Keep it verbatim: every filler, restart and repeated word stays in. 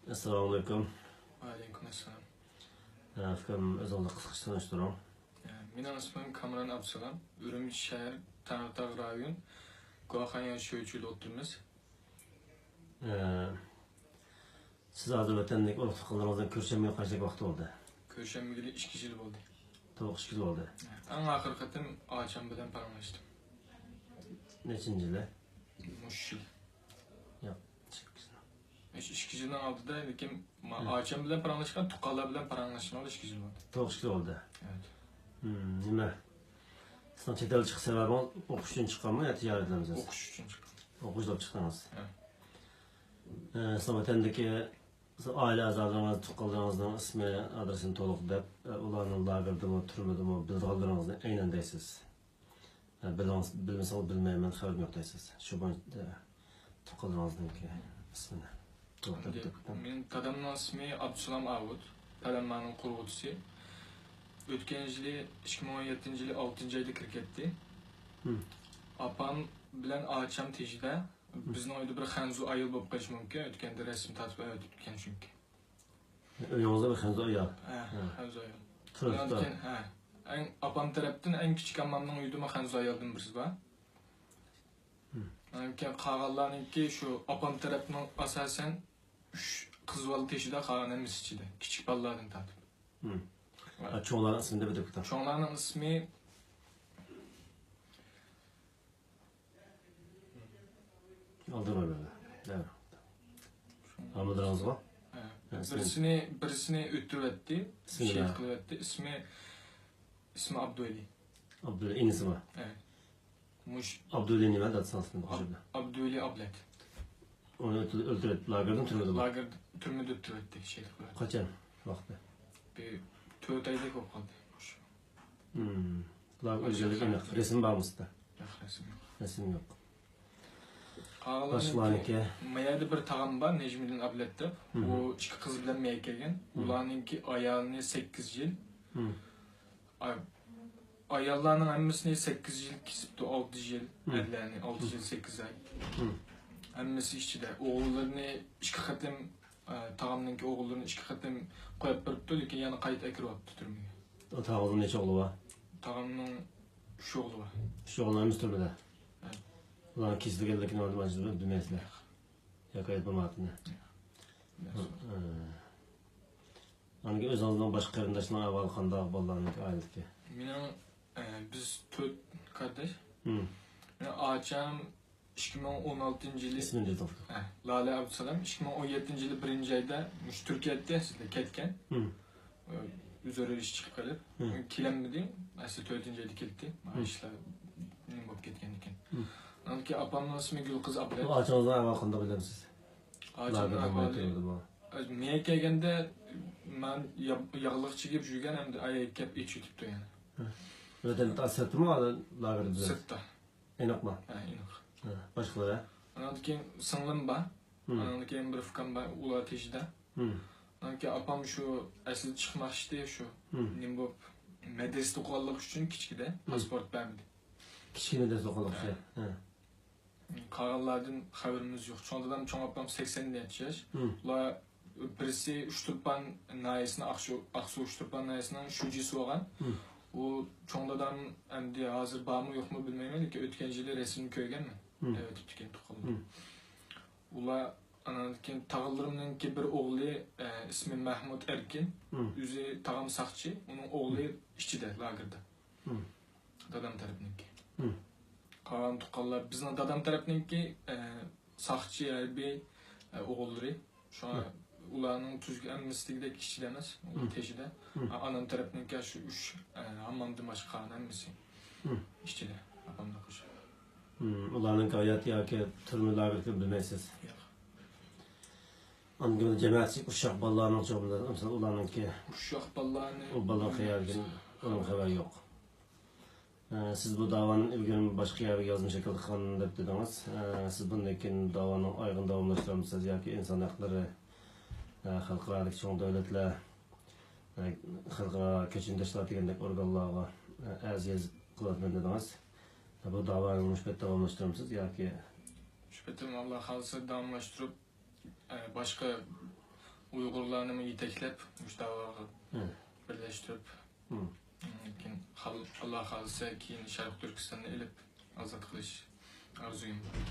ئەسسالامۇئەلەيكۇم. ۋەئەلەيكۇم ئەسسالام. ئە، ئۇكام، ئۆزىڭىزنى قىسقىچە تونۇشتۇرۇڭ. ئە، مېنىڭ ئىسمىم كامران ئابدۇسالام. ئۈرۈمچى شەھەر، تەڭرىتاغ رايون، گۇۋاخانيا شۆچۈيدە ئولتۇرىمىز. ئە، سىز ھازىر ۋەتەندىكى ئۇرۇق-تۇغقانلىرىڭىز بىلەن كۆرۈشەلمىگىلى قانچىلىك ۋاقىت بولدى؟ كۆرۈشەلمىگىلى ئىككى يىل بولدى. تولۇق ئىككى يىل بولدى. ئەڭ ئاخىرقى قېتىم ئاچام بىلەن پاراڭلاشتىم. نەچچىنچى يىلى؟ مۇشۇ يىل. ياق، ئىككى يىل. مۇشۇ ئىككى يىلنىڭ ئالدىدا، لېكىن ما-، ھە. ئاچام بىلەن پاراڭلاشقان، تۇغقانلار بىلەن پاراڭلاشقىنىمغا ئىككى يىل بولدى. تولۇق ئىككى يىل بولدى. ئەۋەت. ھىم، نېمە؟ سىزنىڭ چەت ئەلگە چىقىش سەۋەبىڭىز ئوقۇش ئۈچۈن چىققانمۇ يا تىجارەت بىلەنمۇ؟ ئوقۇش ئۈچۈن چىققان. ئوقۇش ئۈچۈن چىقتىڭىز. ھە. ئە، سىز ۋەتەندىكى ئائىلە ئەزالىرىڭىز، تۇغقانلىرىڭىزنىڭ ئىسمى، ئادرېسىنى تولۇق دەپ، ئە، ئۇلارنىڭ لاگېردىمۇ، تۈرمىدىمۇ بىلىدىغانلىرىڭىزنى ئەينەن دەيسىز. ئە، بىلىڭىز-، بىلمىسىڭىز بىلمەيمەن، خەۋىرىم يوق دەيسىز. شۇ بويىچە، ئە، تۇغقانلىرىڭىزنىڭكى ئىسمىنى تولۇق دەپ بېرىڭ. مېنىڭ دادامنىڭ ئىسمى ئابدۇسالام ئاۋۇت، پەلەممانىڭ قۇرغۇچىسى. ئۆتكەن يىلى، ئىككى مىڭ ئون يەتتىنچى يىلى ئالتىنچى ئايدا كىرىپ كەتتى. ھىم. ئاپام بىلەن ئاچام تېجىدە. بىزنىڭ ئۆيدە بىر خەنزۇ ئايال بولۇپ قېلىشى مۇمكىن، ئۆتكەندە رەسىم تارتىپ ئەۋەتىپتىكەن چۈنكى. ئۆيىڭىزدە بىر خەنزۇ ئايال؟ ھە، ھە. خەنزۇ ئايال. تۇرۇپتۇ. ئۇنىڭدىن كېيىن، ھە، ئەڭ، ئاپام تەرەپتىن ئەڭ كىچىك ئاممامنىڭ ئۆيىدىمۇ خەنزۇ ئايالدىن بىرسى بار. ھىم. ئۇنىڭدىن كېيىن قالغانلارنىڭكى شۇ ئاپام تەرەپنىڭ ئاساسەن ئۈچ قىز بالا تېشىدا، قالغان ھەممىسى ئىچىدە. كىچىك بالىلاردىن تارتىپ. ھىم. ۋە ھە، چوڭلارنىڭ ئىسمىنى دەپ ئۆتۈپ كېتىڭ. چوڭلارنىڭ ئىسمى ئالدىرايمەن. ھامىلىدىرىڭىزغۇ؟ ھە. ھە، ئىسمى. بىرسىنى، بىرسىنى ئۆلتۈرۈۋەتتى. ئىسمى شېھىت نېمە؟ قىلىۋەتتى. ئىسمى، ئىسمى ئابدۇۋەلى. ئابدۇۋەلى، ئىنىسىمۇ؟ ھە. مۇش ئابدۇۋەلى نېمە؟ دادىسىنىڭ ئىسمى ئاب-، قوشۇپ. ئابدۇۋەلى ئابلەت. ئۇنى ئۆلتۈرۈپ، ئۆلتۈرۈپ، لاگېردىن تۈرمىدىمۇ؟ لاگېردا، تۈرمىدە ئۆلتۈرۈۋەتتى، شېھىت قىلىۋەتتى. قاچان؟ ۋاقتى؟ بىر تۆت ئايدەك بولۇپ قالدى. ھىم. بۇلار ئۆلگەنلىكى ئېنىق. رەسىم بارمۇ سىزدە؟ ياق، رەسىم يوق. رەسىم يوق. قالغانلارنىڭكى، باشقىلارنىڭكى؟ ما يەردە بىر تاغام بار، نەجمىدىن ئابلەت دەپ. ھىم. ئۇ ئىككى قىز بىلەن ما يەرگە كەلگەن. ھىم. ئۇلارنىڭكى ئايالىنى سەككىز يىل. ھىم. ئا-، ئاياللارنىڭ ھەممىسىنى سەككىز يىل كېسىپتۇ، ئالتە يىل، ھىم. ئەرلەرنى ئالتە يىل، ھىم. سەككىز ئاي. ھىم. ھەممىسى ئىچىدە. ئوغۇللىرىنى ئىككى قېتىم، ئا، تاغامنىڭكى ئوغۇللىرىنى ئىككى قېتىم قويۇپ بېرىپتۇ، لېكىن يەنە قايتا ئەكىرىۋاپتۇ تۈرمىگە. ئۇ تاغىڭىزنىڭ نەچچە ئوغلى بار؟ تاغامنىڭ ئۈچ ئوغلى بار. ئۈچ ئوغلى ھەممىسى تۈرمىدە؟ ھە. ئۇلارنىڭ كېسىلگەنلىكىنى بىلمەيسىزلەر؟ ياكى ھايات بولمايۋاتىدۇ؟ ياق. ھە. ئاندىن كېيىن ئۆزىڭىزنىڭ باشقا قېرىنداشلىرىنىڭ ئەھۋالى قانداق، بالىلارنىڭكى، ئائىلىدىكى؟ مېنىڭ، ئە، بىز تۆت قارداش. ھىم. مېنىڭ ئاچام ئىككى مىڭ ئون ئالتىنچى يىلى، ئىسمىنى دېدىڭىز. ئە، لالە ئابدۇسالام. ئىككى مىڭ ئون يەتتىنچى يىلى بىرىنچى ئايدا مۇشۇ تۈركىيەدە ئەسلىدە كەتكەن. ھىم. ئۆزئارا ئىش چىقىپ قېلىپ، ھىم. كېلەلمىدى. ئەسلى تۆتىنچى ئايدا كېلىپتۇ. ھىم. ئىشلار نېمە بولۇپ كەتكەندىكىن. ھىم. ئاندىن كېيىن ئاپامنىڭ ئىسمى گۈلقىز ئابلەت. بۇ ئاچىڭىزنىڭ ئەھۋالى قانداق بىلەمسىز؟ ئاچامنىڭ ئەھۋالى، مەن كەلگەندە مەن ياغ-، ياغلىق چىگىپ يۈرگەن، ئەمدى ئاياغ كەپ ئېچىۋېتىپتۇ يەنە. ھە. ۋەتەندە سىرتتىمۇ، لاگېردا؟ سىرتتا. ئېنىقمۇ؟ ھە، ئېنىق. ھە. باشقىلار؟ ئانىڭدىن كېيىن سىڭلىم بار. ھىم. ئانىڭدىن كېيىن بىر ئۇكام بار، ئۇلار تېجىدا. ھىم. ئانىڭدىن كېيىن ئاپام شۇ ئەسلىدە چىقماقچى شۇ. ھىم. نېمە بولۇپ، مەدرىسىدە ئوقۇغانلىقى ئۈچۈن كىچىكىدە، ھىم. پاسپورت بەرمىدى. كىچىكىدە مەدرىسىدە ئوقۇغانلىقى ئۈچۈن. ھە. ھە. قالغانلاردىن خەۋىرىمىز يوق. چوڭ دادام، چوڭ ئاپام سەكسەن نەچچە ياش. ھىم. ئۇلار بىرسى ئۇچتۇرپان ناھىيەسىنىڭ، ئاقسۇ، ئاقسۇ ئۇچتۇرپان ناھىيەسىنىڭ شۇجىسى بولغان. ھىم. ئۇ چوڭ دادام ئەمدى ھازىر بارمۇ يوقمۇ بىلمەيمەن، لېكىن ئۆتكەن يىلى رەسىمىنى كۆرگەنمەن. ھىم. ئەۋەتىپتىكەن تۇغقانلار. ھىم. ئۇلار، ئانىڭدىن كېيىن تاغىلىرىمنىڭكى بىر ئوغلى، ئە، ئىسمى مەھمۇد ئەركىن. ھىم. ئۆزى تاغام ساقچى، ئۇنىڭ ئوغلى ھىم. ئىچىدە، لاگېردا. ھىم. دادام تەرەپنىڭكى. ھىم. قالغان تۇغقانلار، بىزنىڭ دادام تەرەپنىڭكى، ئە، ساقچى، ھەربىي، ئە، ئوغۇللىرى. شۇڭا ھىم. ئۇلارنىڭ تۈزۈك ھەممىسى دېگۈدەك ئىچىدە ئەمەس، ھىم. تېشىدا. ھىم. ئە، ئانام تەرەپنىڭكى شۇ ئۈچ، ئە، ھاممامدىن باشقا قالغان ھەممىسى ھىم. ئىچىدە، ئاپامنى قوشۇپ. ھىم. ئۇلارنىڭكى ھاياتى ياكى تۈرمە لاگېرلىقى بىلمەيسىز؟ ياق. ئاندىن كېيىن جەمەتچىلىك ئۇششاق بالىلارنىڭ چوقۇم، مىسال، ئۇلارنىڭكى ئۇششاق بالىلارنى ئۇ بالىلار قەيەردىكىنى، ئۇنىڭ خەۋىرى يوق. ئە، سىز بۇ داۋانىڭ ئىلگىرى باشقا يەرگە يازما شەكىلدە قىلغان دەپ دېدىڭىز. ئە، سىز بۇندىن كېيىن داۋانىڭ ئايىغىنى داۋاملاشتۇرامسىز ياكى ئىنسان ھەقلىرى، ئە، خەلقئارادىكى چوڭ دۆلەتلەر، ئە، خەلقئارا كەچۈرۈم تەشكىلاتى دېگەندەك ئورگانلارغا، ئە، ئەرز يېزىپ قىلىۋاتىمەن دېدىڭىز. بۇ داۋانى مۇشۇ پەيتتە داۋاملاشتۇرامسىز ياكى؟ مۇشۇ پەيتتە ئاللا خالىسا داۋاملاشتۇرۇپ، ئە، باشقا ئۇيغۇرلارنىمۇ يېتەكلەپ مۇشۇ داۋاغا مم. بىرلەشتۈرۈپ، مم. كېيىن خال-، ئاللا خالىسا كېيىن شەرقىي تۈركىستاننى ئېلىپ ئازاد قىلىش ئارزۇيۇم بار.